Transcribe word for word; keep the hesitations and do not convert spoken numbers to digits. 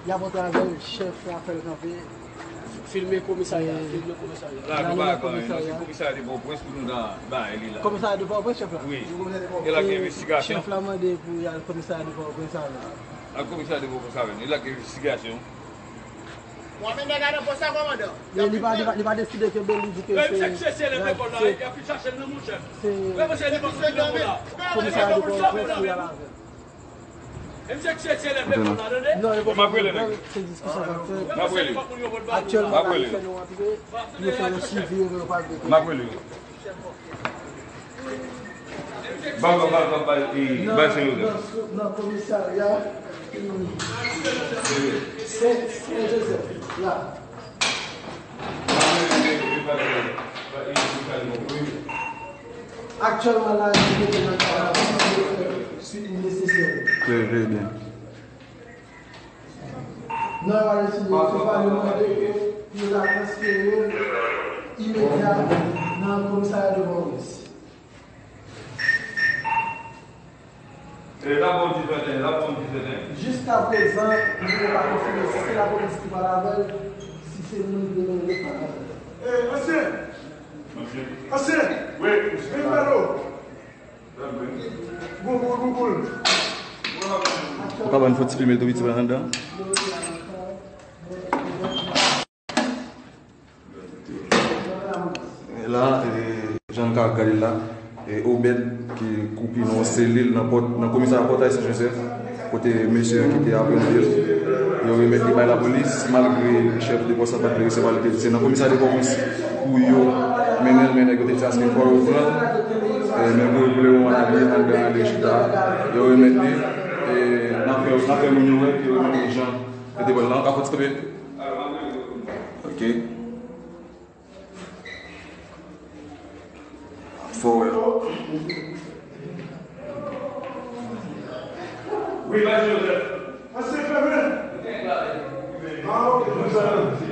Y ap antre avè l, chèf la fè l kanpe. Filme komisarya, filme komisarya. La, nou pa nan komisarya. Komisarya de Pòtoprens pou nou nan bagay li la. Komisarya de Pòtoprens, chèf la? Wi. E la gen envestigasyon. Chèf la mande pou y al komisarya de Pòtoprens avè l. Al komisarya de Pòtoprens avè l. E la gen envestigasyon. Bon, men nèg la nan pòs la, kòmandan. Men li pa, li pa, li pa deside ke Beli di ke se, se komisarya de Pòtoprens pou y al avè l. E misye ki se elèv lekòl la, tande. Non, e pòtoprens, se diskisyon k ap fèt. Aktyèlman, la, yo fè nou antre, yo fè yon swivi, yo fè yon pral de. M ap rele yo. Ba, ba, ba, ba, ba, e, ba, Sen Jozèf. Nan, nan, nan komisarya, e, Sen, Sen Jozèf, la. Aktyèlman la, yo mete nan kadav si, si li nesesè. Trè, trè byen. Nan yo ale sou yo, se pa yo mande ke pou yo ta transfere l imedya nan komisarya de Pòtoprens. E, la bon di fèten, la bon di fèten. Jiska prezan, nou pa konfime si se lapolis ki pale avè l, si se moun ki te mele l ki pale avè l. E, ansyen! Ansyen! Wi. Men balo! Gougoul, gougoul. Ou ka ban fò ti filme tou piti pa anndan? E la, e, jan n ka gade la, e, Obed ki koupi nan yon selil nan pòt, nan komisarya Pòtay Sen Jozèf, kote mesye ki te aprann li, yo remèt li bay lapolis, malgre chèf de pòs la pa t vle resevwa l, li te di se nan komisarya de pòs pou yo mennen l, men nèg yo te di aske fò yo pran l, e, men pou, pou lemoman la, li anndan, li chita, yo remèt li, e, n ap fè, n ap fè moun yo wè ke yo remèt li jan yo te pran l lan, ka fò ti kanpe. Ok. Fò wè. Wi, Maestro Joseph. Pase fèmen. Ah, ok, jodi a.